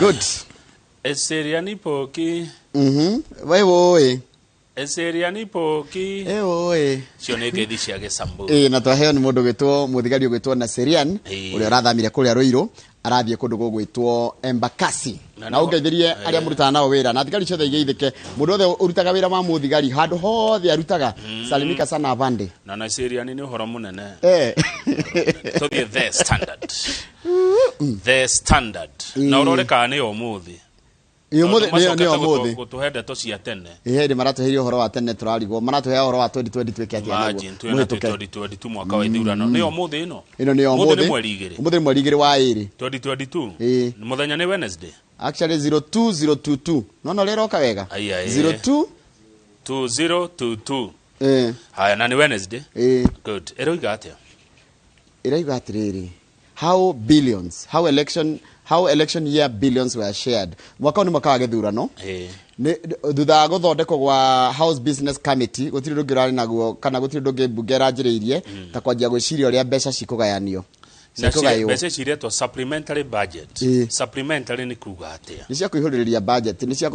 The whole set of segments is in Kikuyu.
Good. Eseriani Poki. Wewe. Eseriani Poki. Ewe. Cio nĩ ngeithi cia gĩcambu. Ĩĩ, na twaheo nĩ mũndũ gwĩtwo mũthigari ũgwĩtwo Naserian, ũrĩa ũrathamire kũrĩa Ruiru arathiĩ kũndũ gũgwĩtwo Embakasi. Na na ũngeithĩrie arĩa mũrutaga nao wĩra na thigari ciothe igeithĩke, mũndũ wothe ũrutaga wĩra wa mũthigari handũ hothe arutaga, salimika sana avande. Na Naseriani nĩ ũhoro mũnene. Tũthiĩ The Standard. The Standard na ũrore kana nĩ ũmũthĩ. Ĩ, ũmũthĩ nĩ ũmũthĩ. Gũtũhe ndeto cia tene. Ĩ, hĩndĩ maratũheire ũhoro wa tene, tũrarigwo maratũhe ũhoro wa 2020 twĩke atĩa naguo? Imagine twĩna Mũhĩtũke. 2022, mwaka wa ithurano, nĩ ũmũthĩ ĩno. Ĩno nĩ Ũmũthĩ ũmũthĩ. nĩ mweri 2. Ũmũthĩ nĩ mweri 2 wa 2. 2022. Ĩĩ. Mũthenya nĩ Wednesday. Actually 02022, nona ũrĩa ĩroka wega. Aya, ĩĩ. 02. 2022. Ĩĩ. Haya, na nĩ Wednesday. Ĩĩ. Good. Ĩroiga atĩa? Ĩrauga atĩrĩrĩ, how billions, how election year billions were shared. Mwaka ũyũ nĩ mwaka wa gĩthurano. Thutha wa gũthondekwo gwa House Business Committee, gũtirĩ ũndũ ũngĩ ũrarĩ naguo kana gũtirĩ ũndũ ũngĩ mbunge ĩranjĩrĩirie ta kwanjia gwĩciria ũrĩa mbeca cikũgayanio, Na cikũgaywo. Mbeca ici iretwo supplementary budget. Supplementary nĩ kuga atĩa? Nĩ cia kũihũrĩrĩria budget, nĩ cia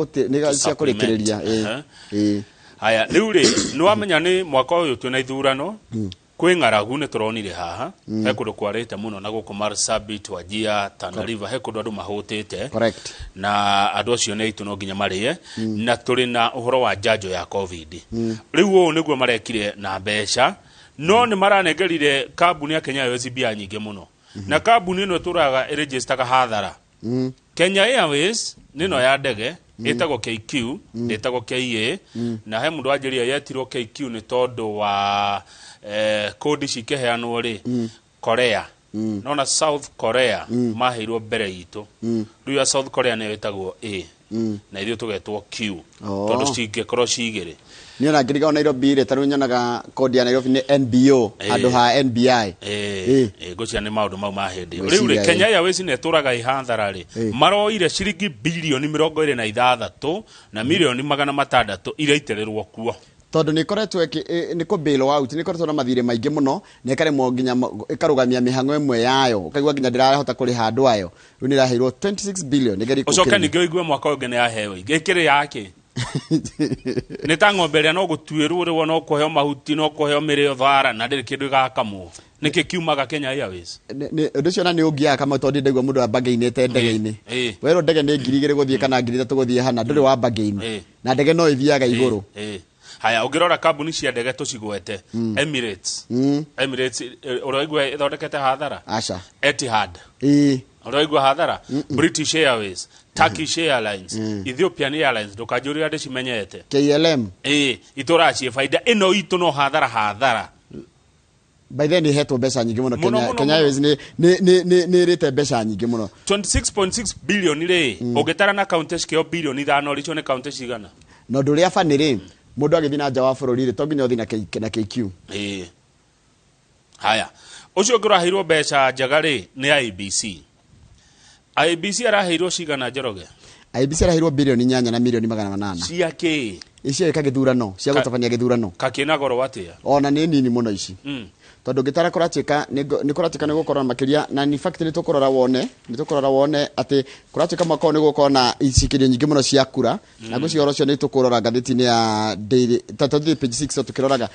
kũrĩkĩrĩria, ĩĩ. Aha. Ĩĩ. Haya, rĩu rĩ, nĩ wamenya nĩ mwaka ũyũ twĩna ithurano, kwĩ ng'aragu nĩ tũronire haha, he kũndũ kwarĩte mũno na gũkũ Marsabit, Wajir, Tana River, he kũndũ andũ mahũtĩte. Na andũ acio nĩ aitũ, no nginya marĩe. Na tũrĩ na ũhoro wa njanjo ya COVID. Rĩu ũũ nĩguo marekire na mbeca, no nĩ maranengerire kambuni ya Kenya Airways mbia nyingĩ mũno, na kambuni ĩno ĩtũraga ĩregistaga hathara. Kenya Airways nĩ ĩno ya ndege ĩtagwo KQ, ndĩtagwo KA. Na he mũndũ wanjĩria yetirwo KQ nĩ tondũ wa kodi cikĩheanwo rĩ, Korea nona South Korea maheirwo mbere itũ. Rĩu ya South Korea nĩyo ĩtagwo A na ithuĩ tũgetwo Q, tondũ cingĩkorwo cigĩrĩ. Niĩ ona ngĩriga Nairobi rĩ, tarĩu nyonaga kodi ya Nairobi nĩ NBO handũ ha NBI. Ngũcia nĩ maũndũ mau ma hĩndĩ ĩyo. Rĩu rĩ, Ngwĩciria, Kenya Airways nĩ ĩtũraga ĩhathara rĩ, maroire ciringi bilioni 26 na milioni 600 iria itĩrĩrwo kuo. Tondũ nĩ ĩkoretwo nĩ kũ bail out, nĩ ĩkoretwo na mathirĩ maingĩ mũno na ĩkaremwo nginya ĩkarũgamia mĩhang'o ĩmwe yayo, ũkaigua nginya ndĩrahota kũrĩha andũ ayo. Rĩu nĩ ĩraheirwo 26 billion ĩgerie Ũcoke kũkĩria. ningĩ ũigue mwaka ũyũ ũngĩ nĩ yaheo ingĩ ĩkĩrĩ yake, nĩ ta ng'ombe ĩrĩa no gũtuĩrwo rĩwo, no kũheo mahuti, no kũheo mĩrĩo thara, na ndĩrĩ kĩndũ ĩgakamwo. Nĩkĩ kiumaga Kenya Airways? Ũndũ ũcio na nĩ ũngiaga kama, tondũ ndaigua mũndũ wa bargainĩte ndege-inĩ. Werwo ndege nĩ 2000 gũthiĩ kana 3000 gũthiĩ hana, ndũrĩ wa bargain. Na ndege no ĩthiaga igũrũ. Haya, ũngĩrora kambuni cia ndege tũcigwete, Emirates. Emirates, ũraigua ĩthondekete hathara? Aca. Etihad, ũraigua hathara? British Airways, Turkish Airlines, Ethiopian Airlines, ndũkanjũrĩra ndĩcimenyete. KLM. Ĩĩ, itũraga ciĩ baida, ĩno itũ no hathara hathara. By then ĩhetwo mbeca nyingĩ mũno. Mũno, Kenya, mũno, Kenya mũno. Airways nĩ ĩrĩte mbeca nyingĩ mũno. 26.6 billion rĩ, ũngĩtara na kaunti cikĩo bilioni 5 rĩ, icio nĩ kaunti cigana? Na ũndũ ũrĩa bani rĩ, mũndũ agĩthiĩ na nja wa bũrũri rĩ, to nginya ũthiĩ na KQ. Ĩĩ. Haya, ũcio ũngĩ ũraheirwo mbeca njega rĩ, nĩ IEBC. IEBC araheirwo cigana, Njoroge? IEBC araheirwo bilioni 8 na milioni 800. Cia kĩ? Icio ĩka gĩthurano, cia gũtabania gĩthurano. Kakĩna goro atĩa? Ona nĩ nini mũno ici, tondũ ngĩtara kũratuĩka nĩ kũratuĩka nĩ gũkorwo na makĩria, na in fact nĩ tũkũrora wone atĩ kũratuĩka mwaka ũyũ nĩ gũkorwo na icikĩrio nyingĩ mũno cia kura. Na ngwĩciria ũhoro ũcio nĩ tũkũrora ngathĩti-inĩ ya Daily, ta tũthiĩ page 6, tũkĩroraga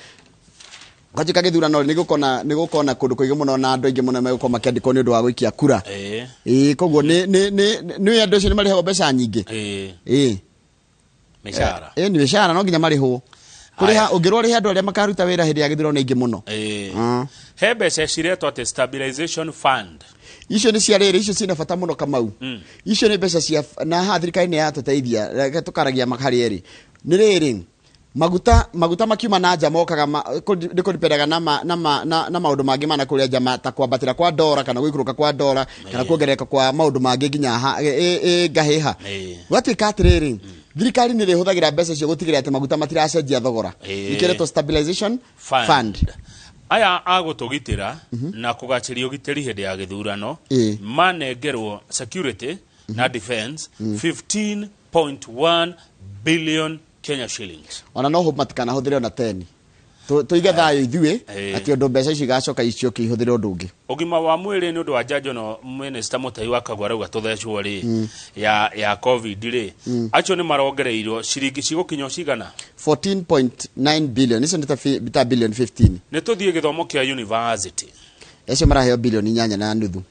gwatuĩka gĩthurano nĩ gũkorwo na kũndũ kũingĩ mũno na andũ aingĩ mũno megũkorwo makĩandĩkwo nĩ ũndũ wa gũikia kura. Ĩĩ, koguo nĩ andũ acio nĩ marĩhagwo mbeca nyingĩ. Ĩĩ. Mĩcara. Ĩĩ, nĩ mĩcara, no nginya marĩhwo kũrĩha. Ũngĩrwo ũrĩhe andũ arĩa makaruta wĩra hĩndĩ ya gĩthurano nĩ aingĩ mũno. He mbeca ciretwo atĩ stabilization fund. Icio nĩ cia rĩrĩ, icio ciĩna bata mũno, Kamau. Icio nĩ mbeca cia na haha thirikari nĩ yatũteithia. Reke tũkaragia harĩ erĩ, nĩ rĩrĩ, maguta makiuma na nja mokaga nĩ kũdipendaga na maũndũ mangĩ mana kũrĩa nja ta kwambatĩra kwa ndora kana gũikũrũka kwa ndora kana kuongerereka kwa maũndũ mangĩ nginya ngahĩha. Gwatuĩka atĩrĩrĩ, thirikari nĩ ĩrĩhũthagĩra mbeca icio gũtigĩrĩra atĩ maguta matiracenjia thogora. Nĩkĩo stabilization fund. Fund. Aya a gũtũgitĩra na kũgacĩria ũgitĩri hĩndĩ ya gĩthurano manengerwo security na defense 15.1 billion Kenya shillings. Ona no maatikanahũthĩre ona 10. Tuige thayũ ithuĩ Eh. atĩ ũndũ mbeca ici igacoka icoke ihũthĩre ũndũ ũngĩ. Ũgima wa mwĩrĩ nĩ ũndũ wa njanjo no minister Mutahi wa Kagwa arauga tũthecwo rĩ ya covid rĩ, acio nĩ marongereirwo ciringi cigũkinya cigana? 14.9 billion, icio nĩ ta ta billion 15. Nĩ tũthiĩ gĩthomo kĩa university. Acio maraheo bilioni 8.5.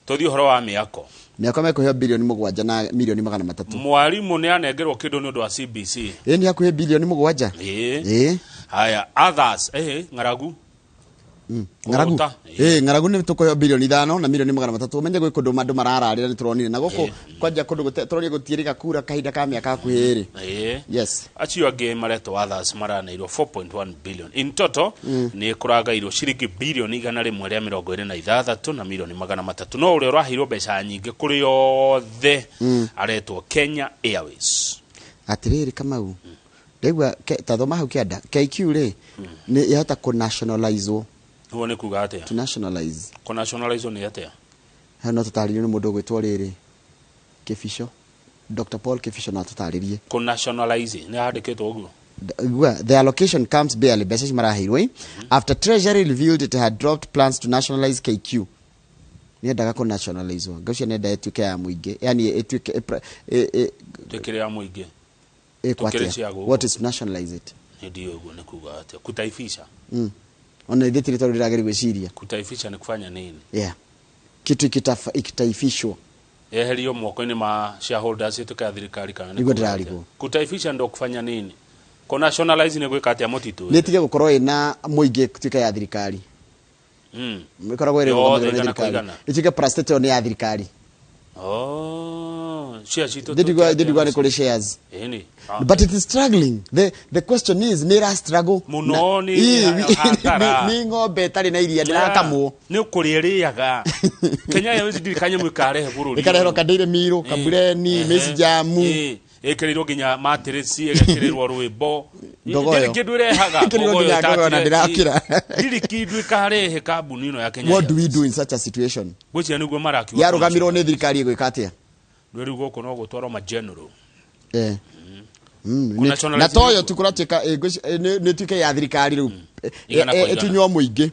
Tũthiĩ ũhoro wa mĩako. Mĩako mekũheo bilioni 7 na milioni 300. Mwarimũ nĩ anengerwo kĩndũ nĩ ũndũ wa CBC. Ĩ nĩ hakuhĩ bilioni 7. Ĩĩ. Ĩ. Haya, others, ng'aragu. Ng'aragu. Kũgũta. Ĩ ng'aragu nĩ tũkũheo bilioni 5 na milioni 300. Ũmenye gwĩ kũndũ andũ marararĩra nĩ tũronire na gũkũ kwanja kũndũ tũronire gũtiĩrĩga kura kahinda ka mĩaka hakuhĩ ĩrĩ. Yes. Acio angĩ maretwo others maraneirwo 4.1 billion in total. Nĩ kũragairwo ciringi bilioni 126 na milioni 300, no ũrĩa ũraheirwo mbeca nyingĩ kũrĩ othe aretwo Kenya Airways. Atirĩrĩ Kamau, ndaigua ta thoma hau kĩanda KQ rĩ nĩ yahota kũ nationalize. Ũguo nĩ kuga atĩa? To nationalize. Kũ nationalize nĩ atĩa? Hau no tũtarĩrio nĩ mũndũ ũgwĩtwo rĩrĩ Kĩbico, Dr Paul Kĩbico, no atũtarĩrie. Kũ nationalize nĩ handĩkĩtwo ũguo. Igua, the allocation comes barely, mbeca ici maraheirwo after Treasury revealed it had dropped plans to nationalize KQ. Nĩendaga kũ nationalize, ngaucia nenda ĩtuĩke ya mũingĩ, yani ĩtuĩke Tũkĩrĩ ya mũingĩ. Ĩkwo Tũkĩrĩ atĩa? cia gũkũ. What is to nationalize it? Nĩ ndiũĩ ũguo nĩ kuga atĩa. Kutaifisha. Ona ithuĩ tiri tondũ ndĩrageria gwĩciria. Kutaifisha nĩ kufanya nini? Yeah, kitu ikitaifishwo. Yeherio moko-inĩ ma shareholders ĩtuĩke ya thirikari kana nĩ Nĩguo kuga atĩa? ndĩrarigwo. Kutaifisha ndo kufanya nini? Kũ nationalize nĩ gwĩka atĩa mũtitũ? Nĩ ĩtige gũkorwo ĩna mũingĩ, ĩtuĩke ya thirikari. Ĩkoragwo ĩrĩ Yothe rũgamĩrĩrwo nĩ igana kwa thirikari. igana. Ĩtuĩke parastatal nĩ ya thirikari. Oh, share citũ. Ndĩndigua nĩ kũrĩ shares. Ĩni. But it is struggling. The question is, nĩ ĩra struggle. Mũno, nĩ hathara. Nĩ ng'ombe ĩtarĩ na iria ndĩrakamwo. Nĩ ũkũrĩa ĩrĩaga. Kenya Airways ndirĩ kanyamũ ĩkarehe bũrũri. Ĩkarehwo kadĩire miru kabureni mĩcijamu. Ĩkĩrĩirwo nginya matirĩci, ĩgekĩrĩrwo rwĩmbo. Ndogoyo. Ndirĩ kĩndũ ĩrehaga. Ĩkĩrĩirwo nginya ndogoyo na ndĩrakĩra. Ndirĩ kĩndũ ĩkarehe kambuni ĩno ya Kenya What do we Airways. do in such a situation? Ngwĩciria nĩguo marakiuga. Yarũgamirwo nĩ thirikari ĩgwĩka atĩa? Rĩu gũkũ no gũtwarwo ma general. Eh. Kũnationalize Na toyo nĩguo. tu kũratuĩka nĩ ĩtuĩke ya thirikari rĩu. Igana kwa igana. Ĩtunywo mũingĩ.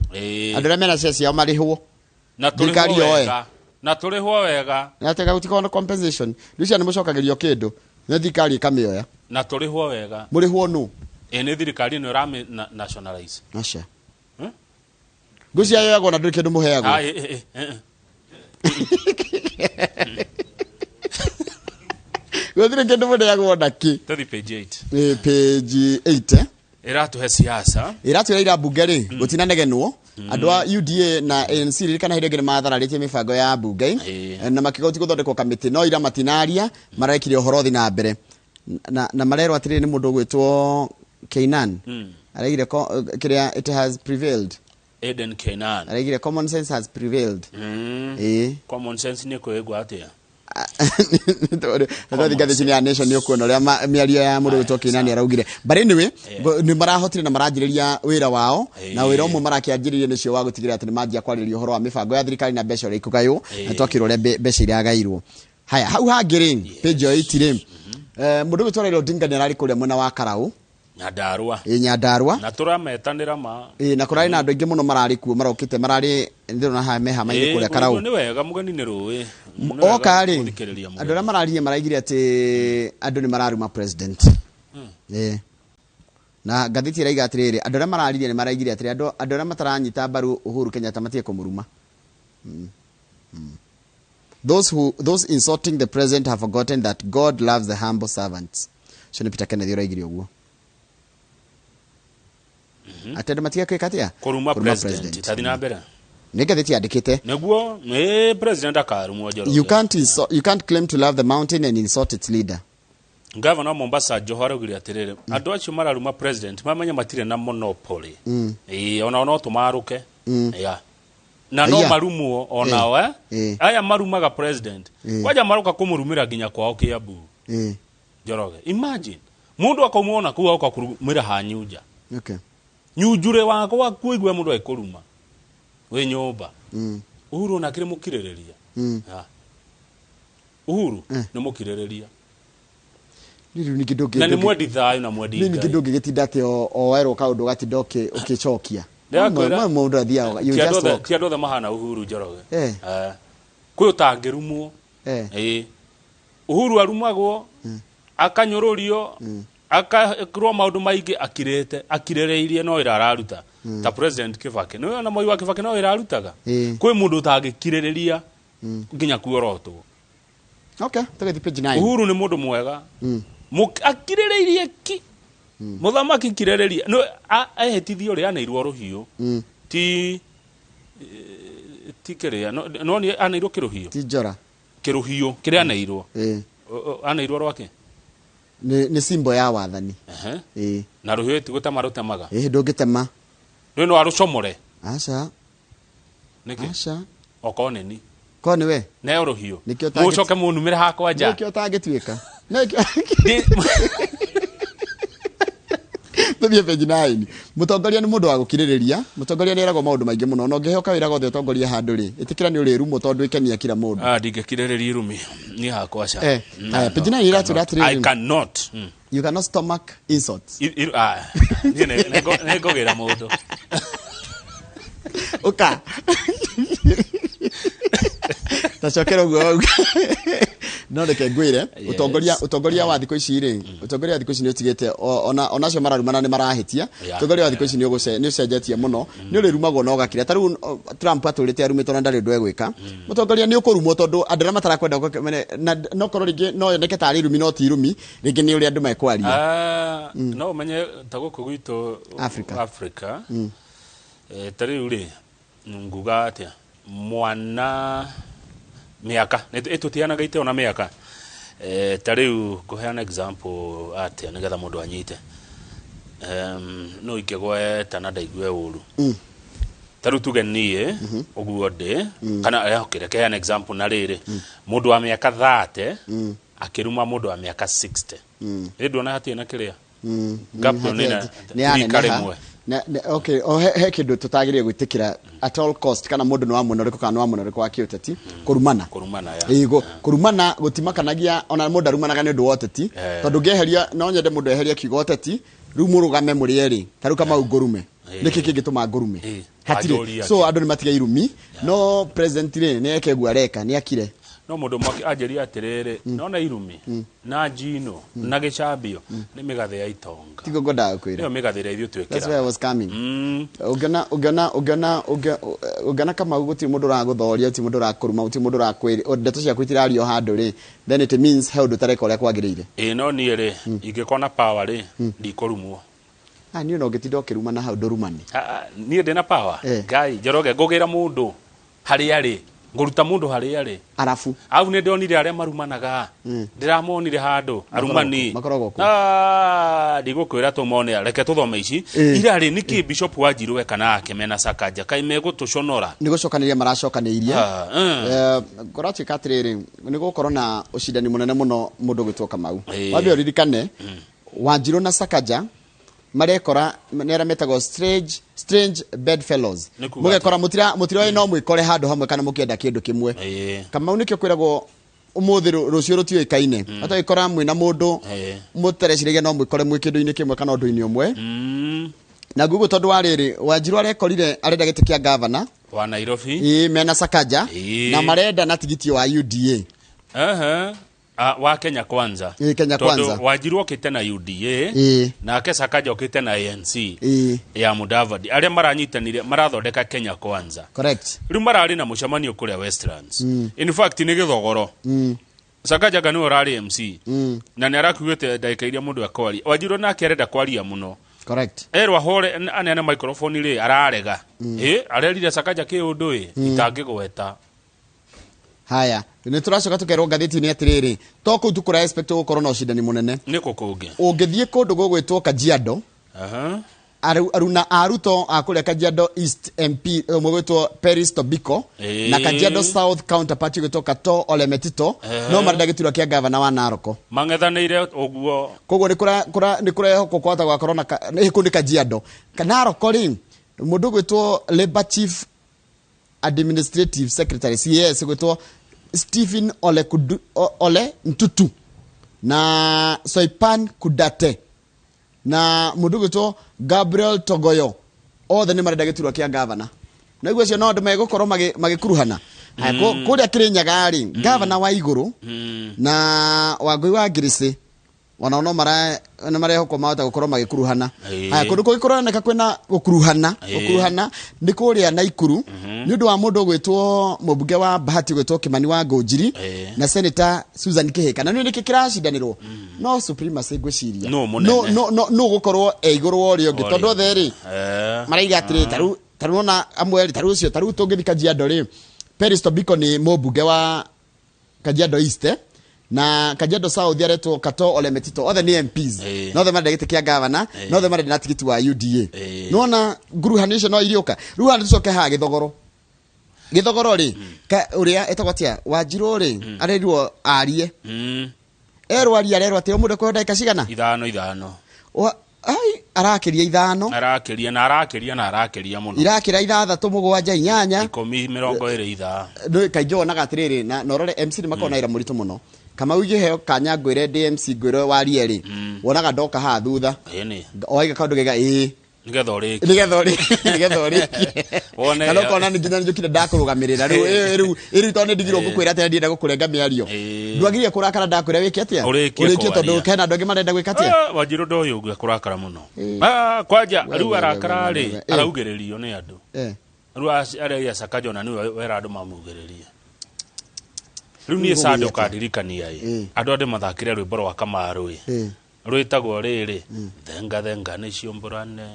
Andũ arĩa mena share ciao marĩhwo. Na Thirikari tũrĩhwo yoe. wega, na tũrĩhwo wega. Na atĩ gũtikorwo na compensation, rĩu ciana mũcokagĩrio kĩndũ nĩ thirikari ĩkamĩoya. Na tũrĩhwo wega. Mũrĩhwo nũ? Ĩ nĩ thirikari ĩno ĩrami nationalize. Aca. Hmm? Ngwĩciria yoyagwo na ndũrĩ kĩndũ mũheagwo. Ah, ĩ. Gũtirĩ kĩndũ mũneagwo nakĩ. Tũthi page 8. Ĩ, page 8, eh? Ĩratũhe siasa. Ĩratwĩra ira mbunge rĩ gũtinanegenwo andũ a UDA na ANC. Ririkana hĩndĩ ĩngĩ nĩ mathararĩtie mĩbango ya mbunge na makiuga gũtigũthondekwo kamĩtĩ, no ira matinaria, marekire ũhoro ũthi na mbere na marerwo atĩrĩrĩ nĩ mũndũ ũgwĩtwo Keinan. Araigire kĩrĩa it has prevailed. Eden Kenan. Araigire common sense has prevailed. Ĩĩ. Common sense nĩ kwĩgwa atĩa? Twathi ngathĩti ya Nation nĩ ũkuona ũrĩa mĩario ya mũndũ ũgwĩtwo Keinani araugire. But anyway, nĩ marahotire na maranjĩrĩria wĩra wao, na wĩra ũmwe marakĩanjĩrĩria nĩcio wa gũtigĩrĩra atĩ nĩ manjia kwarĩrĩria ũhoro wa mĩbango ya thirikari na mbeca ũrĩa ikũgaywo, na twakĩrwo ũrĩa mbeca iragairwo. Haya, hau hangĩ rĩ, page ĩyo 8 rĩ, mũndũ ũgwĩtwo Raila Odinga nĩ ararĩ kũrĩa mwena wa Karau. Nyandarua. Ĩ, Nyandarua. Na tũrametanĩra ma. Ĩ, na kũrarĩ na andũ aingĩ mũno mararĩ kuo, marokĩte, mararĩ ndĩrona haha me hama-inĩ kũrĩa Karau. Nĩ wega mũgeni nĩ rũĩ. Nĩ wega Oka rĩ, gũthikĩrĩria mũgeni. andũ arĩa mararirie maraigire atĩ andũ nĩ mararuma president. Ĩ. Na ngathĩti ĩraiga atĩrĩrĩ, andũ arĩa mararirie nĩ maraigire atĩrĩ andũ arĩa mataranyita mbaru Uhuru Kenyatta matige kũmũruma. Those insulting the president have forgotten that God loves the humble servants. Ũcio nĩ Peter Kenneth ũraigire ũguo. Atĩ andũ matige kwĩka atĩa? Kũruma president. Tathi na mbere. Nĩ ngathĩti yandĩkĩte. Nĩguo ĩ president akarumwo Njoroge. You can't insult, you can't claim to love the mountain and insult its leader. Gavana wa Mombasa Joho araugire atĩrĩrĩ, andũ acio mararuma president mamenye matirĩ na monopoly. Ĩĩ, onao no tũmarũke. Yeah. Na no Aya. marumwo onao, eh? Aya marumaga president. Kwanja maroka kũmũrumĩra nginya kwao Kiambu. Njoroge. Imagine. Mũndũ akauma ona kũu agoka kũrumĩra ha Nyunja. Nyunjure wakwa kuigua mũndũ agĩkũruma. Wĩ nyũmba. Uhuru ona akĩrĩ mũkirĩrĩria. Ya. Uhuru nĩ mũkirĩrĩria. Rĩu ningĩ ndũngĩ Na nĩ mwendi thayũ na mwendi ningĩ Ngai. ndũngĩgĩtinda atĩ o werwo kaũndũ ũgatinda ũkĩcokia. Ndĩrakwĩra- Mũndũ athiaga, you Ti andũ just walk. ti andũ othe mahana Uhuru, Njoroge. Eh. Kwĩ ũtangĩrumwo. Ĩĩ, Uhuru arumagwo, akanyũrũrio, akekirwo maũndũ maingĩ, akirĩte, akirĩrĩirie, no wĩra araruta. Ta President Kibaki, nĩ ona Moi wa Kibaki, no wĩra arutaga. Kwĩ mũndũ ũtangĩkirĩrĩria nginya kuorotwo. Okay, tũgĩthiĩ page 9. Uhuru nĩ mũndũ mwega. Akirĩrĩirie ki mũthamaki kirĩrĩria no ehĩtithio ũrĩa aneirwo rũhiũ. Ti ti kĩrĩa no nĩ aneirwo kĩrũhiũ. Ti njora. Kĩrũhiũ kĩrĩa aneirwo. Aneirwo rwake. Nĩ symbol ya wathani. Na rũhiũ ti gũtema rũtemaga. Ĩĩ, ndũngĩtema. Rĩu no arũcomore. Aca. Nĩkĩ? Aca. Okorwo nĩ ni. Ko nĩ we. Neo rũhiũ. Nĩkĩo Mũcoke mũnumĩre hakwa nja. Nĩkĩo ũtangĩtuĩka. Nĩkĩo tũthiĩ page 9. Mũtongoria nĩ mũndũ wa gũkirĩrĩria. Mũtongoria nĩ eragwo maũndũ maingĩ mũno. Na ũngĩheo kawĩra gothe ũtongorie handũ rĩ, ĩtĩkĩra nĩ ũrĩrumwo tondũ ĩkenia kila mũndũ. Ah, ndingĩkirĩrĩria irumi niĩ hakwa, ca. Haya, page 9 iratwĩra atĩrĩrĩ. I cannot. You cannot stomach insults. Niĩ nĩ ngũgĩra mũndũ. Ũka tacokera ũguo wauga, no reke ngwĩre, ũtongoria wa thikũ ici rĩ, ũtongoria wa thikũ ici nĩ ũtigĩte ona acio mararumana nĩ marahĩtia. Ũtongoria wa thikũ ici nĩ ũcenjetie mũno, nĩ ũrĩrumagwo na ũgakira. Ta rĩu Trump atũrĩte arumĩtwo na ndarĩ ũndũ egwĩka. Mũtongoria nĩ ũkũrumwo tondũ andũ arĩa matarakwenda na no korwo rĩngĩ no yoneke tarĩ irumi, no ti irumi, rĩngĩ nĩ ũrĩa andũ mekwaria. Ah, no ũmenye ta gũkũ gwitũ Africa. Africa, ta rĩu rĩ, nguga atĩa, mwana mĩaka ĩtũtianaga iteo na mĩaka. Ta rĩu ngũheana example atĩa nĩgetha mũndũ anyite? No ingĩgweta na ndaigue ũru. Ta rĩu tuge niĩ ũguo ndĩ kana okay, reke heane example na rĩrĩ, mũndũ wa mĩaka 30 akĩruma mũndũ wa mĩaka 60, ĩ nduona hatirĩ na kĩrĩa gap ĩyo nĩ nĩ rika yaneneha. Rĩmwe. Okay, o he kĩndũ tũtagĩrĩire gwĩtĩkĩra at all cost, kana mũndũ nĩ wa mwena ũrĩkũ kana nĩ wa mwena ũrĩkũ wa kĩũteti, kũrumana. Kũrumana ya. Ĩĩ, kũrumana gũtimakanagia ona mũndũ arumanaga nĩ ũndũ wa ũteti. Tondũ ngĩeheria, no nyende mũndũ eherie kiugo ũteti, rĩu mũrũgame mũrĩ erĩ, ta rĩu Kamau ngũrume, nĩkĩ kĩngĩtũma ngũrume? Hatirĩ. Wanjũria. So andũ nĩ matige irumi, no president rĩ, nĩ eke guo areka, nĩ akire. No mũndũ ũmwe anjĩria atĩrĩrĩ, nona irumi na njino na gĩcambio nĩ mĩgathĩ ya itonga. Tiguo ngwendaga kwĩra. Nĩyo mĩgathĩ ĩrĩa ithuĩ That's where I twĩkĩraga. was coming. Ũngĩona Kamau gũtirĩ mũndũ ũragũthoria, gũtirĩ mũndũ ũrakũruma, gũtirĩ mũndũ ũrakwĩra ndeto ciaku itirario handũ rĩ, then it means he ũndũ ũtareka ũrĩa kwagĩrĩire. Ĩ, no niĩ rĩ, ingĩkorwo na power rĩ, ndikũrumwo. Ah, niĩ ona ũngĩtinda ũkĩrumana hau ndũrumani. Ah, ah, niĩ ndĩna power. Ngai, Njoroge, ngũgĩra mũndũ harĩa arĩ, ngũruta mũndũ harĩa arĩ. Arabu. Au nĩ ndonire arĩa marumanaga, ndĩramonire handũ arumani. Makoragwo kũ? Ah, ndigũkwĩra tũmone, reke tũthome ici. Ira rĩ, nĩkĩ Bishop Wanjiru we kana ake mena Sakaja kaĩ megũtũconora? Nĩ gũcokanĩria maracokanĩirie. Ah. Kũratuĩka atĩrĩrĩ, nĩ gũkorwo na ũcindani mũnene mũno mũndũ gwĩtwo Kamau. Wambe ũririkane Wanjiru na Sakaja marekora nĩ arĩa metagwo strange bedfellows. Nĩ kuga? Mũgekora mũtiroĩ no mwĩkore handũ hamwe kana mũkĩenda kĩndũ kĩmwe. Kamau nĩkĩo kwĩragwo ũmũthĩ rũciũ rũtiũĩkaine, atagĩkora mwĩna mũndũ mũtareciragia no mwĩkore mwĩ kĩndũ-inĩ kĩmwe kana ũndũ-inĩ ũmwe. Na nguguo tondũ wa rĩrĩ, Wanjiru arekorire arenda gĩtĩ kĩa gavana wa Nairobi. Ĩĩ, mena Sakaja. Na marenda na tigiti wa UDA. Aha. Ah, wa Kenya Kwanza. Ĩĩ, Kenya Tondũ Kwanza. Wanjiru okĩte na UDA, nake Sakaja okĩte na ANC ya Mudavadi, arĩa maranyitanire marathondeka Kenya Kwanza. Rĩu mararĩ na mũcemanio kũrĩa Westlands, in fact nĩ gĩthogoro. Sakaja nĩwe ũrarĩ MC na nĩ arakuĩte ndagĩka iria mũndũ akwaria. Wanjiru nake arenda kwaria mũno. Erwo ahore aneane microphone rĩ, ararega. Ĩ arerire Sakaja kĩũndũ ĩ itangĩgweta. Haya, nĩ tũracoka tũkerwo ngathĩti-inĩ atĩrĩrĩ, to kũu tu kũra expect gũkorwo na ũcindani mũnene. Nĩ kũ kũngĩ? Ũngĩthiĩ kũndũ gũgwĩtwo Kajiado, aruna a Ruto a kũrĩa Kajiado East MP ũmwe gwĩtwo Peris Tobiko na Kajiado South counterpart gwĩtwo Kato Ole Metito, no marenda gĩturwa kĩa gavana wa Naroko. Mang'ethanĩire ũguo. Koguo nĩ kũrehokwo kwahota gwakorwo na kũu nĩ Kajiado. Naroko rĩ, mũndũ gwĩtwo Labour Chief Administrative Secretary, CS, gwĩtwo Stephen Ole, Kudu, Ole Ntutu. Na Soipan Kudate na mũndũ ũgwĩtwo Gabriel Togoyo, othe nĩ marenda gĩturwa kĩa gavana. Na iguo acio no andũ megũkorwo magĩkuruhana. Haya, kũrĩa Kĩrĩnyaga rĩ, gavana wa igũrũ na Wangũi wa Ngiricĩ onao no mara nĩ marehokwo mahota gũkorwo magĩkuruhana. Haya, kũndũ kũngĩ kũroneka kwĩna gũkuruhana, gũkuruhana nĩ kũrĩa Naikuru, nĩ ũndũ wa mũndũ ũgwĩtwo mũmbunge wa Bahati ũgwĩtwo Kimani wa Ngũnjiri na Senator Susan Kihika. Na nĩ nĩkĩ kĩracindanĩrwo no supremacy ngwĩciria? Nũ mũnene? No gũkorwo e igũrũ wa ũrĩa ũngĩ, tondũ othe rĩ maraiga atĩrĩ, tarĩu ona amwe rĩ, tarĩu ũcio, tarĩu tũngĩthi Kajiado rĩ, Peris Tobiko nĩ mũmbunge wa Kajiado East, na Kajiado South aretwo Kato Ole Metito, othe nĩ MPs, na othe marenda gĩtĩ kĩa gavana, na othe marenda na tigiti wa UDA. Nĩwona nguruhani icio no iriũka. Rĩu haha tũcoke haha Gĩthogoro. Gĩthogoro rĩ, ũrĩa etagwo atĩa, Wanjirũ rĩ, arerirwo arie. Erwo arie, arerwo atĩ o mũndũ ekũheo ndagĩka cigana? Ithano ithano. Ai, arakĩria ithano. Arakĩria na arakĩria na arakĩria mũno. Irakĩra ithathatũ, mũgwanja, inyanya, 10, 20 ithaa. Nĩ kaingĩ wonaga atĩrĩrĩ, na ũrore MC nĩ makoragwo na wĩra mũritũ mũno. Kamau, ingĩheo kanya ngwĩre ndĩ MC, ngwĩre warie rĩ, wonaga ndoka haha thutha, Ĩni. Waiga kaũndũ gega, ĩĩ. Nĩgetha ũrĩkie. Nĩgetha ũrĩkie. Wone. Kana ũkona nĩ nginya njũkire ndakũrũgamĩrĩra rĩu, rĩu tondũ nĩ ndigirwo ngũkwĩra atĩa, ndienda gũkũrenga mĩario. Ndwagĩrĩire kũrakara ndakwĩra wĩke atĩa? Ũrĩkie Ũrĩkie, tondũ kwaria. hena andũ angĩ marenda gwĩka atĩa? Ah, Wanjirũ ndoĩ ũguo kũrakara mũno. Ah, kwanja rĩu arakara rĩ, araugĩrĩrio nĩ andũ. Rĩu arĩa Sakaja ona nĩwe wera andũ mamugĩrĩrie. Rĩu niĩ Rĩu Sande gũgĩthiĩ atĩa? ũkandirikania ĩ, andũ andĩ mathakire rwĩmbo rwa Kamaru ĩ, rwĩtagwo rĩrĩ, "Thenga thenga nĩ ciũmbũrane".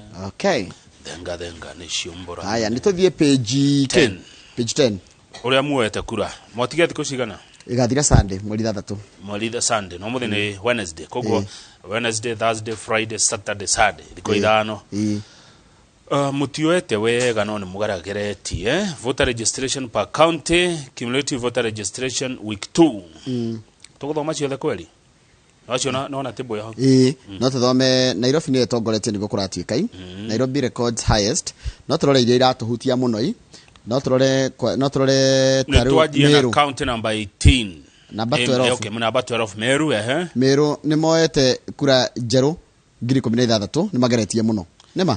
"Thenga thenga nĩ ciũmbũrane". Haya, nĩ tũthiĩ page 10. Page 10. Ũrĩa muoete kura mwatige thikũ cigana? Ĩgathira Sunday mweri 6. Mweri Sunday, no mũthĩ nĩ Wednesday, koguo Wednesday, Thursday, Friday, Saturday, Sunday, thikũ 5. Mũtioete wega no nĩ mũgarageretie. Voter registration per county, cumulative voter registration week 2. Tũgũthoma ciothe kweri acio nona table yaho. Ĩĩ, no tũthome. Nairobi nĩyo ĩtongoretie, nĩguo kũratuĩka i Nairobi records highest. No tũrore iria iratũhutia mũno i, no tũrore Nĩ ta rĩu twanjie na Meru. county number 18. Number 12. Okay, number 12 Meru, ehe. Meru nĩ moete kura njerũ 16,000. Nĩ mageretie mũno nĩma.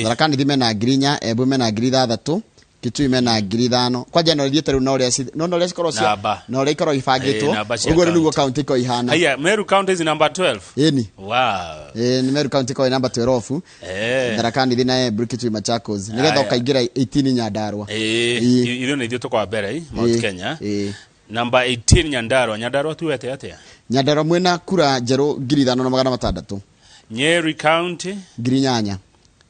Tharaka Nithi mena 4,000, Embu mena 6,000, Kitui mena 5,000. Kwanja ĩno ĩthiĩte rĩu na ũrĩa no na ũrĩa cikorwo cia Namba. na ũrĩa ikorwo ibangĩtwo. Namba cia Ũguo rĩu nĩguo county. county ikorwo ihana. Haya, Meru county is number 12. Ĩni. Wow. Ĩĩ, nĩ Meru county ikorwo ĩ number 12. Tharaka Nithi na Embu, Kitui, Machakos, nĩgetha ũkaingĩra 18 Nyandarua. Ithuĩ nĩ ithuĩ tũkwa mbere i Mount Kenya. Number 18 Nyandarua. Nyandarua tuwete atĩa? Nyandarua mwĩna kura njerũ 5600. Nyeri county? 8,000.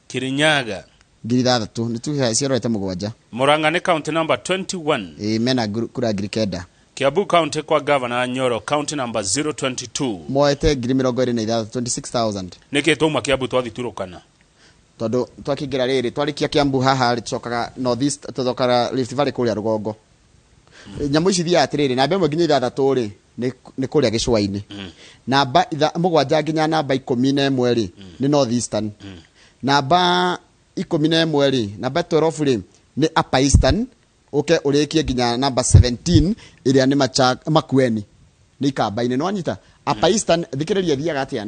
Kirinyaga? 6,000, nĩ tuge ciorete mũgwanja. Murang'a nĩ county number 21. Ĩĩ, mena kura 9,000. Kiambu county kwa Governor Nyoro, county number 022. Moete 26,000, 26,000. Nĩkĩ twauma Kiambu twathi Turukana? Tondũ twakĩingĩra rĩrĩ, twarĩkia Kiambu haha rĩ, tũcokaga North East, tũcokaga Rift Valley kũrĩa rũgongo. Nyamũ ici ithiaga atĩrĩrĩ, namba 1 nginya 6 rĩ, nĩ kũrĩa gĩcũa-inĩ. Namba 7 nginya namba 11 rĩ, nĩ North Eastern. Namba 11 rĩ, namba 12 rĩ, nĩ Upper Eastern, ũke ũrĩkie nginya namba 17 ĩrĩa nĩ Makueni, nĩ Ikamba-inĩ. Nĩwanyita? Upper Eastern, thikĩrĩria, thiaga atĩa?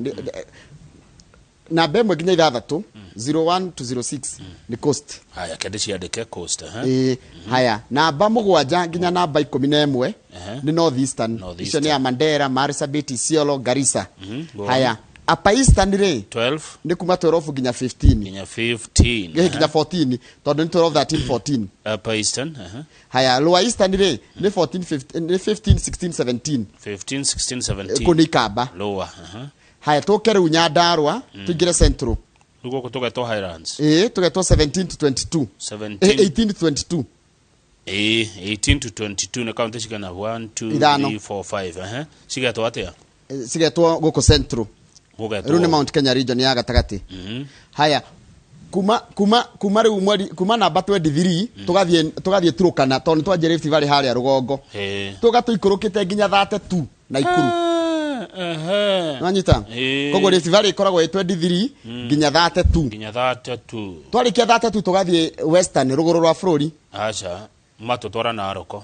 Namba 1 nginya 6, 01 to 06, nĩ coast. Haya, kende ciandĩke coast, eh? Ĩĩ. Haya, namba 7 nginya namba 11 nĩ North Eastern. North Icio nĩ ya Mandera, Marsabit, Isiolo, Garissa. Go on. Haya, Upper Eastern rĩ, 12 nĩ kuma 12 nginya 15. Nginya 15. Nginya 14, tondũ nĩ 12, 13, 14. Upper Eastern, eh? Haya, Lower Eastern rĩ, nĩ 14, 15, nĩ 15, 16, 17. 15, 16, 17. Kũu nĩ Ikamba. Lower, eh? Haya, tũke rĩu Nyandarua, tũingĩre Central. Rĩu gũkũ tũgetwo Highlands. Ĩĩ, tũgetwo 17 to 22. 17. 18 to 22. 18 to 22 nĩ kaunti cigana? 1, 2, Ithano. 3, 4, 5, eh? Cigetwo atĩa? Cigetwo gũkũ Central. Gũgetwo Rĩu nĩ Mount Kenya region ya gatagatĩ. Haya, kuma rĩu mweri kuma namba 23 tũgathiĩ Turukana, tondũ nĩ twanjia Rift Valley harĩa rũgongo, tũga tũikũrũkĩte nginya 32 Naikuru. Nwanyita? Koguo Rift Valley ĩkoragwo ĩ 23 nginya 32. Nginya 32. Twarĩkia 32 tũgathiĩ Western, rũgũrũ rwa bũrũri. Aca, matũtwara Naroko.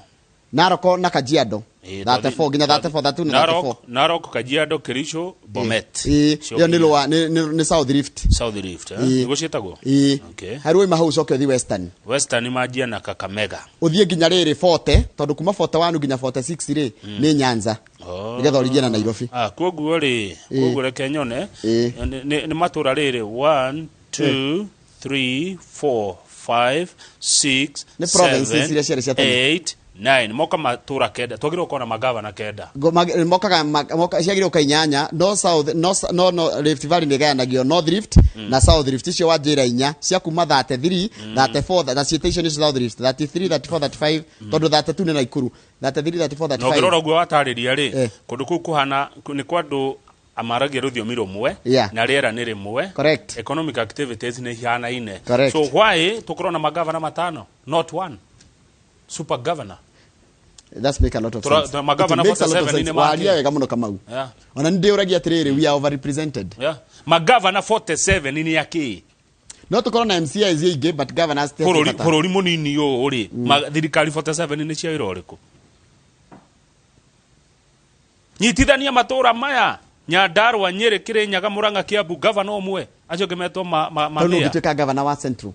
Narok na Kajiado. 34 nginya 34, 32 na 34. Narok, Kajiado, Kericho, Bomet. Ĩĩ, ĩyo nĩ lower, nĩ South Rift. South Rift, eh? Nĩguo ciĩtagwo? Ĩĩ. Okay. Harĩ waima hau ũcoke ũthiĩ Western. Western manjia na Kakamega. Ũthiĩ nginya rĩrĩ 40, tondũ kuma 41 nginya 46 rĩ, nĩ Nyanza. Oh. Nĩgetha ũringie na Nairobi. Ah, koguo rĩ, koguo reke nyone Ĩĩ. nĩ matũra rĩrĩ 1 2 3 4 5 6 Nĩ provinces iria ciarĩ cia tene. 8 9 moka matũra kenda, twagĩrĩirwo gũkorwo na magavana kenda. Mokaga ciagĩrĩirwo gũka inyanya, no South, no, no, no Rift Valley nĩ ĩgayanagio North Rift na South Rift. Icio wanjĩra inya cia kuma 33, 34, na ciĩte icio nĩcio South Rift, 33, 34, 35, tondũ 32 nĩ Naikuru, 33, 34, Na ũngĩrora 35. ũguo watarĩria rĩ, kũndũ kũu kũhana nĩ kwa andũ amaragia rũthiomi rũmwe na rĩera nĩ rĩmwe. Correct. Economic activities nĩ ihanaine. Correct. So why tũkorwo na magavana matano, not one super governor? That's make a lot of sense. Magavana It makes a lot of 47 sense. nĩ Waria make. wega mũno, Kamau. Ona nĩ ndĩũragia atĩrĩrĩ, we are overrepresented. Yeah. Magavana 47 nĩ akĩ? No tũkorwo na MCAs aingĩ, but governors ti Bũrũri bata. Bũrũri mũnini ũũ rĩ, thirikari 47 nĩ cia wĩra ũrĩkũ? Nyitithania matũra maya, Nyandarua, Nyĩrĩ, Kĩrĩnyaga, Mũrang'a, Kiambu, gavana ũmwe, acio angĩ metwo ma Tondũ nĩ mayor. ũngĩtuĩka governor wa Central.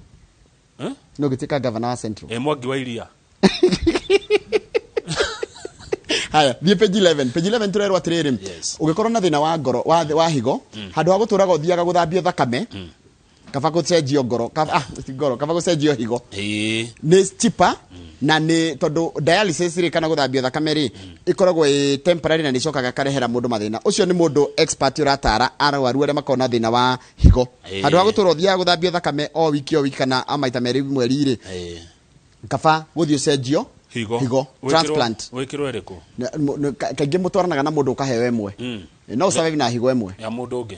Eh? Nĩ ũngĩtuĩka governor wa Central. Ĩ, Mwangi wa Iria. Haya, thiĩ page 11. Page 11 tũrerwo atĩrĩrĩ, ũngĩkorwo na thĩna wa ngoro, wa higo, handũ ha gũtũraga ũthiaga gũthambio thakame, kaba gũcenjio ngoro, kaba, ah, ti ngoro, kaba gũcenjio higo. Nĩ cheaper, na nĩ tondũ dialysis rĩ, kana gũthambio thakame rĩ, ĩkoragwo ĩ temporary na nĩ ĩcokaga ĩkarehera mũndũ mathĩna. Ũcio nĩ mũndũ expert ũratara arwaru arĩa makoragwo na thĩna wa higo. Handũ ha gũtũra ũthiaga gũthambio thakame o wiki o wiki kana a maita merĩ mweri rĩ, kaba gũthiĩ ũcenjio Higo. higo, transplant. Wĩkĩrwo ĩrĩkũ? Kaingĩ mũtwaranaga na mũndũ ũkaheo ĩmwe. No ũsurvive na higo ĩmwe. Ya mũndũ ũngĩ.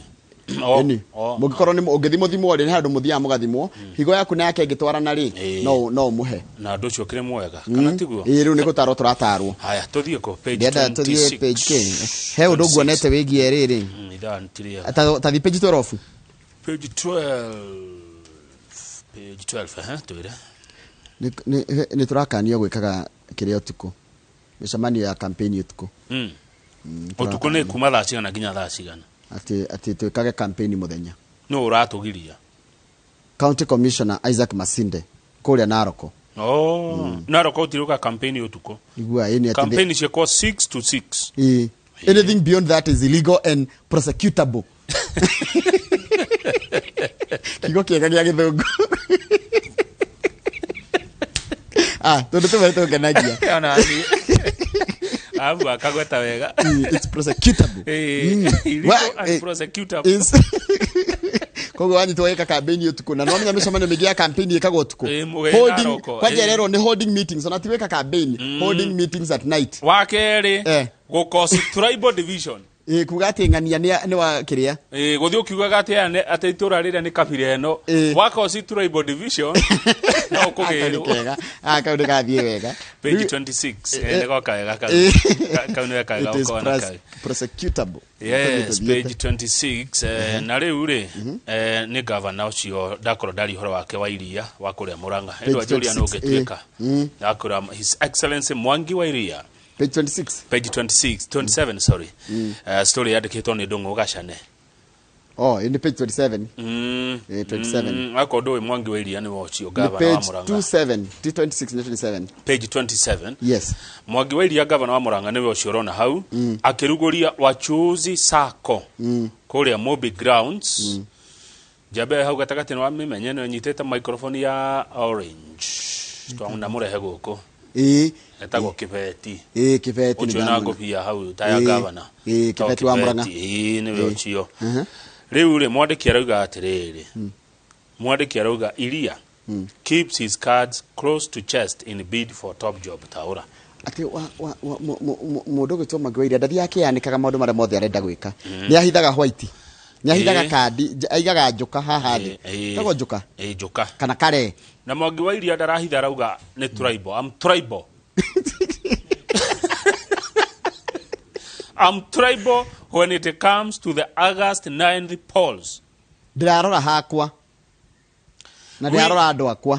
Ĩni. Mũngĩkorwo nĩ ũngĩthiĩ mũthimwo rĩ, nĩ handũ mũthiaga mũgathimwo higo yaku na yake ĩngĩtwarana rĩ, no ũmũhe. Na ũndũ ũcio ũkĩrĩ mwega, kana tiguo? Ĩĩ, rĩu nĩ gũtarwo tũratarwo. Haya, tũthiĩ kũ? Page Ndĩrenda tũthiĩ 26. page kĩ, he ũndũ 26. nguonete wĩgiĩ rĩrĩ. Ithaa nĩ Ta thiĩ page 12. Page 12, page 12, eh, twĩre. Nĩ tũrakanio gwĩkaga kĩrĩa ũtukũ, mĩcemanio ya campaign ũtukũ. Ũtukũ nĩ kuma thaa cigana nginya thaa cigana? Atĩ twĩkage campaign mũthenya. Nũ ũratũgiria? County Commissioner Isaac Masinde kũrĩa Narok. Oh, Narok gũtirĩ campaign ũtukũ. Igua ĩni atĩ Campaign ciĩkwo 6 to 6. Ĩĩ. Anything beyond that is illegal and prosecutable. Kiugo kĩega gĩa gĩthũngũ. Ah, tondũ tũmwe tũngenagia. Ona niĩ abu akagweta wega. It's prosecutable. Illegal Well, and prosecutable. Koguo wanyitwo weka campaign ũtukũ, na nĩwamenya mĩcemanio mĩingĩ ya campaign ĩkagwo ũtukũ. Mũgĩ Holding, Narok, kwanja ĩrerwo nĩ holding meetings, ona ti gwĩka campaign, holding meetings at night. Wa kerĩ, gũkosi tribal division. Ĩ, kuga atĩ ng'ania nĩ wa kĩrĩa. Gũthiĩ ũkiugaga atĩ aya atĩ itũra rĩrĩa nĩ kabira ĩno. Wakosi tribal division no Kau nĩ ũkũgĩrwo. kega. Ah, kau nĩ gathiĩ wega. Page 26, nĩ goka wega kau. Kau nĩ wega It is gũkorwo na kau. prosecutable. Yes, Tũthiĩte. page 26, na rĩu rĩ, nĩ gavana ũcio ndakorwo ndari ũhoro wake wa Iria wa kũrĩa Mũrang'a. Page Ĩndũ anjũria nũ 26, ũngĩtuĩka ndakũra His Excellency Mwangi wa Iria. Page 26. Page 26, 27, sorry. Story yandĩkĩtwo nĩ Ndũng'ũ Gacane. Oh, nĩ page 27. 27. Akorwo ndũĩ Mwangi wa Iria nĩwe ũcio Nĩ gavana wa page Mũrang'a. 27, ti 26, nĩ 27. Page 27. Yes. Mwangi wa Iria, gavana wa Murang'a, nĩwe ũcio ũrona hau akĩrugũria Wachuzi Sacco kũrĩa Mobi Grounds. Njambe hau gatagatĩ nĩ wamĩmenye, nĩ nyitĩte microphone ya orange, twanamũrehe gũkũ. Etagwo Kĩbeti. Ĩĩ, Kĩbeti nĩ Ũcio na ndamwona. ngũbia hau ta ya gavana. Ĩĩ, Kĩbeti wa Murang'a. Ĩĩ, nĩwe ũcio. Rĩu rĩ, mwandĩki arauga atĩrĩrĩ, mwandĩki arauga Iria keeps his cards close to chest in bid for top job Taura. Atĩ mũndũ ũgwĩtwo Mwangi wa Iria ndathiaga akĩyanĩkaga maũndũ marĩa mothe arenda gwĩka. Nĩ ahithaga white, nĩ ahithaga kandi, aigaga njuka haha thĩ. Tagwo njuka. Ĩĩ, njuka. Kana kare. Na Mwangi wa Iria ndarahitha, arauga nĩ tribal. I'm tribal, I'm tribal when it comes to the August 9th polls. Ndĩrarora hakwa na ndĩrarora andũ akwa.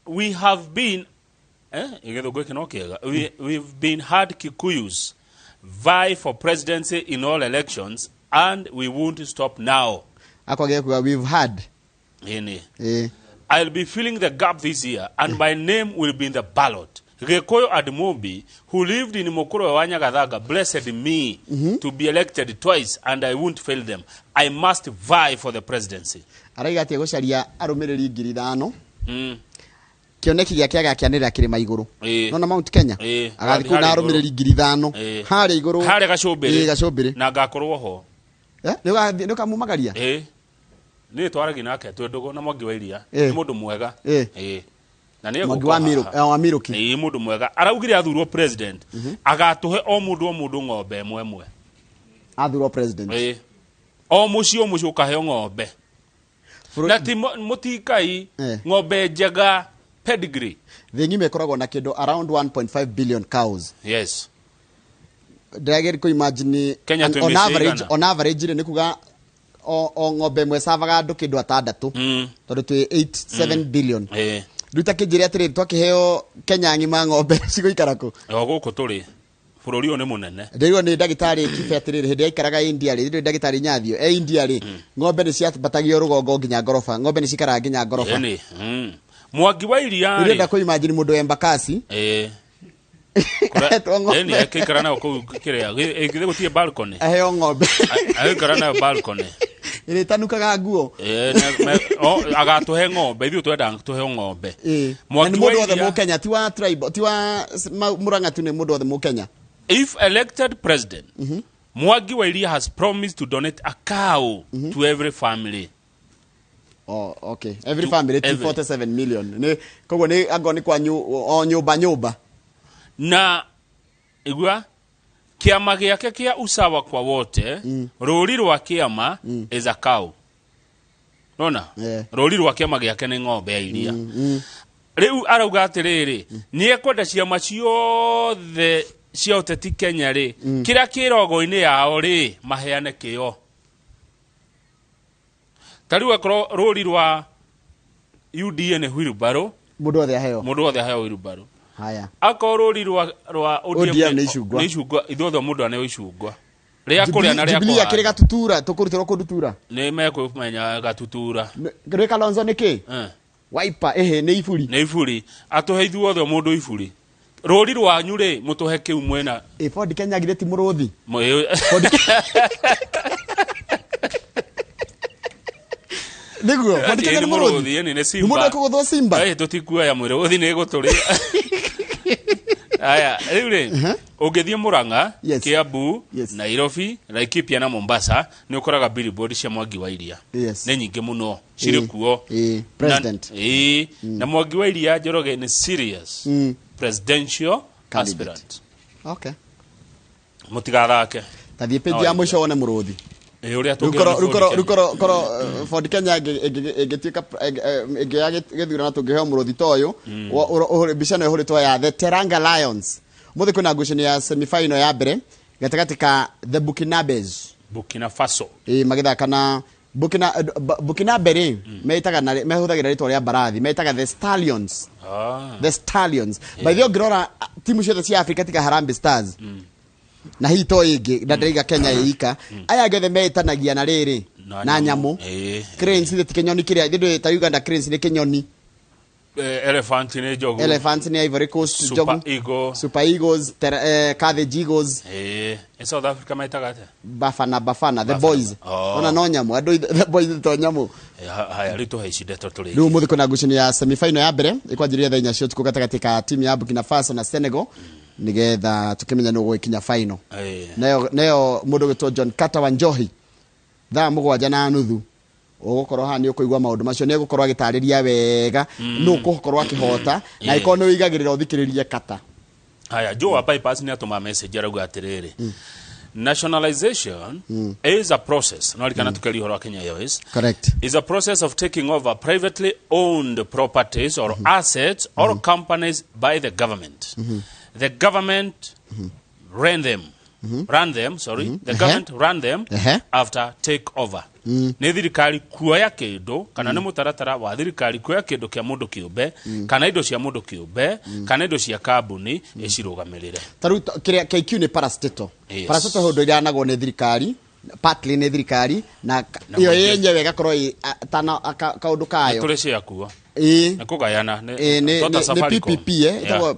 We have been Gĩthũngũ gĩkĩ no kĩega. We've been hard Kikuyus vie for presidency in all elections and we won't stop now. Akwagä kuga we've had. Ĩni. I'll be filling the gap this year and my name will be in the ballot. Gikuyu and Mumbi, who lived in Mukuru wa Nyagathanga, blessed me to be elected twice and I won't fail them. I must vie for the presidency. Araiga atä gå caria arå mä rä ri 5,000. Kĩoneki gĩake agakĩanĩrĩra kĩrĩma igũrũ. Nona Mount Kenya. Agathiĩ kũu na harĩa igũrũ. Arũmĩrĩri 5,000. Harĩa igũrũ. Harĩa gacũmbĩrĩ. Ĩĩ, gacũmbĩrĩ. Na ngakorwo ho. Nĩ ũgathiĩ, nĩ ũkamumagaria? Ĩĩ. Nĩ twaragia nake twĩ ndũgũ na Mwangi wa Iria. Nĩ mũndũ mwega. Ĩĩ. Na nĩ Mwangi wa egũka Miru, haha. wa Miruki. Ĩĩ, mũndũ mwega. Araugire athurwo president, agatũhe o mũndũ ng'ombe ĩmwe ĩmwe. Athurwo president. Ĩĩ. O mũciĩ ũkaheo ng'ombe. Na ti mũtikai ng'ombe njega pedigree. Thĩ ng'ima ĩkoragwo na kĩndũ around 1.5 billion cows. Yes. Ndĩrageria kũ imagine Kenya twĩ on mĩciĩ average, igana. on average rĩ, nĩ kuga o ng'ombe ĩmwe cavaga andũ kĩndũ atandatũ. Tondũ twĩ 8, 7 billion. Rĩu ta kĩnjĩre atĩrĩrĩ, twakĩheo Kenya ng'ima ng'ombe cigũikara kũ? O gũkũ tũrĩ. Bũrũri ũyũ nĩ mũnene. Ndĩrigwo nĩ ndagĩtarĩ Kibe atĩrĩrĩ, hĩndĩ aikaraga India rĩ, ndĩrĩ ndagĩtarĩ Nyathio, e India rĩ, ng'ombe nĩ ciambatagio rũgongo nginya ngoroba, ng'ombe nĩ cikaraga nginya ngoroba. Ĩni. Mwangi wa Iria rĩ. Ũrenda kũ imagine mũndũ wa Embakasi? Ahetwo ng'ombe. Ĩni, akĩikara nayo kũu kĩrĩa, githĩ gũtirĩ balcony? Aheo ng'ombe. Agĩikara nayo balcony. Ĩrĩtanukaga nguo. Agatũhe ng'ombe, ithuĩ twendaga tũheo ng'ombe. Na Mwangi nĩ wa mũndũ wothe Iria. Mũkenya, ti wa tribe, ti wa Mũrang'a tu, nĩ mũndũ wothe Mũkenya. If elected president, Mwangi wa Iria has promised to donate a cow to every family. Oh, okay. Every To family, every. 247 million. Nĩ, koguo nĩ angorwo nĩ kwanyu o nyũmba nyũmba. Na igua kĩama gĩake kĩa usawa kwa wote, rũri rwa kĩama is a cow. Nona? Rũri rwa kĩama gĩake nĩ ng'ombe ya iria. Rĩu arauga atĩrĩrĩ, nĩ ekwenda ciama ciothe cia ũteti Kenya rĩ, kĩrĩa kĩ rogo-inĩ yao rĩ, maheane kĩo. Ta rĩu akorwo rũri rwa UDA nĩ wheelbarrow, Mũndũ wothe aheo. Mũndũ wothe aheo wheelbarrow. Haya. Akorwo rũri rwa ODM ODM nĩ icungwa. Nĩ icungwa, ithuothe mũndũ aneo icungwa. Rĩa kũrĩa na rĩa Jubilee kũhanda. akĩrĩ Gatutura, tũkũrutĩrwo kũndutura. Nĩ mekũmenya Gatutura. Rĩ Kalonzo nĩ kĩ? Wiper, ĩhĩ, nĩ iburi. Nĩ iburi. Atũhe ithuothe mũndũ iburi. Rũri rwanyu rĩ, mũtũhe kĩu mwena. Ĩ, Ford Kenya githĩ ti mũrũthi? Ford Nĩguo, Ford Kenya Ĩ, nĩ nĩ mũrũthi. mũrũthi, ĩni, nĩ Simba. Nĩ mũndũ ekũgũthwo Simba? Ĩ, tũtikuoya mũrũthi, nĩ gũtũrĩa. Aya, rĩu rĩ, ũngĩthiĩ Murang'a, Kiambu, Nairobi, Laikipia na Mombasa, nĩ ũkoraga billboard cia Mwangi wa Iria. Nĩ nyingĩ mũno, cirĩ kuo. President. Na Mwangi wa Iria Njoroge nĩ serious presidential Candidate. aspirant. Okay. Mũtigathake. Ta thiĩ page ya mũico wone mũrũthi. Ĩ, ũrĩa Rĩu tũngĩona korwo- rĩu Ford korwo- Kenya. rĩu korwo- korwo, Ford Kenya ĩngĩtuĩka ĩngĩoya gĩthurano tũngĩheo mũrũthi ta ũyũ, mbica ĩno ĩhũrĩtwo ya The Teranga Lions. Ũmũthĩ kwĩna ngucanio ya semi-final ya mbere gatagatĩ ka The Burkinabes. Burkina Faso. Ĩ, magĩthaka na Burkinabe rĩ, metaga na mehũthagĩra rĩtwa rĩa mbarathi, metaga The Stallions. The Stallions. By the way, ũngĩrora timu ciothe cia Africa tiga Harambee Stars. Na hihi to ĩngĩ, na ndĩraiga Kenya ĩika. Aya angĩ othe metanagia na rĩrĩ, Na na nyamũ. nyamũ. Cranes nĩ ti kĩnyoni kĩrĩa, ithuĩ ta Uganda Cranes nĩ kĩnyoni. Elephant nĩ njogu. Elephant nĩ Ivory Coast, Super njogu. Eagle. Super Eagles, Carthage Eagles. South Africa metaga atĩa? Bafana, Bafana, the Bafana. boys. Oh. Ona no nyamũ, andũ the boys to nyamũ. Haya, rĩu tũhe ici ndeto tũrĩ. Rĩu ũmũthĩ kwĩna ngucanio ya semi-final ya mbere ĩkwanjĩrĩria thaa inya cia ũtukũ gatagatĩ ka timu ya Burkina Faso na Senegal, nĩgetha tũkĩmenya nũ ũgũgĩkinya final. Nayo mũndũ ũgwĩtwo John Carter Wanjohi thaa mũgwanja na nuthu ũgũkorwo haha nĩ ũkũigua maũndũ macio, nĩ egũkorwo agĩtarĩria wega nũ ũgũkorwo akĩhota, na angĩkorwo nĩ ũigagĩrĩra ũthikĩrĩrie Kata. Haya, Joe wa Bypass nĩ atũma message arauga atĩrĩrĩ, nationalization is a process. No rikana tukeri ũhoro wa Kenya Airways. Correct. Is a process of taking over privately owned properties or assets or companies by the government. The government rent them. Run them, sorry, the government run them after take over. Nĩ thirikari kuoya kĩndũ, kana nĩ mũtaratara wa thirikari kuoya kĩndũ kĩa mũndũ kĩũmbe, kana indo cia mũndũ kĩũmbe, kana indo cia kambuni, ĩcirũgamĩrĩre. Ta rĩu kĩrĩa KQ nĩ parastatal. Parastatal ũndũ iranagwo nĩ thirikari, partly nĩ thirikari, na Na ĩyo mũingĩ. Yenyewe ĩgakorwo ĩ tana kaũndũ kayo. Nĩ tũrĩ cia kuo. Nĩ kũgayana. Nĩ Tota nĩ Safaricom. PPP, ĩtagwo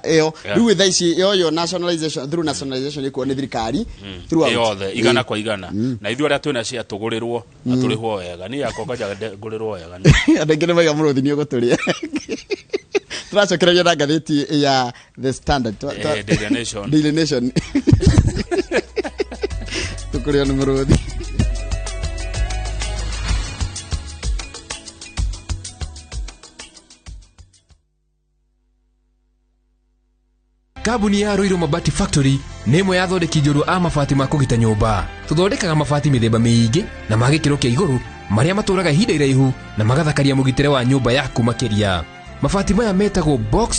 ĩyo. Rĩu thaa ici yoyo nationalization, through nationalization, ĩkuo nĩ thirikari throughout. Yothe igana kwa igana, na ithuĩ arĩa twĩna cia tũgũrĩrwo na tũrĩhwo wega. Niĩ yakwa nganja ngũrĩrwo wega. Andũ aingĩ nĩ maiga mũrũthi nĩ ũgũtũrĩa. Tũracokereria na ngathĩti ya The Standard. Daily Nation. Daily Nation. Tũkũrĩo nĩ mũrũthi. Kambuni ya Ruiru Mabati Factory nĩ ĩmwe ya athondeki njorua a mabati ma kũgita nyũmba. Tũthondekaga mabati mĩthemba mĩingĩ na ma gĩkĩro kĩa igũrũ, marĩa matũraga ihinda iraihu na magathakaria mũgitĩre wa nyũmba yaku makĩria. Mabati maya metagwo box.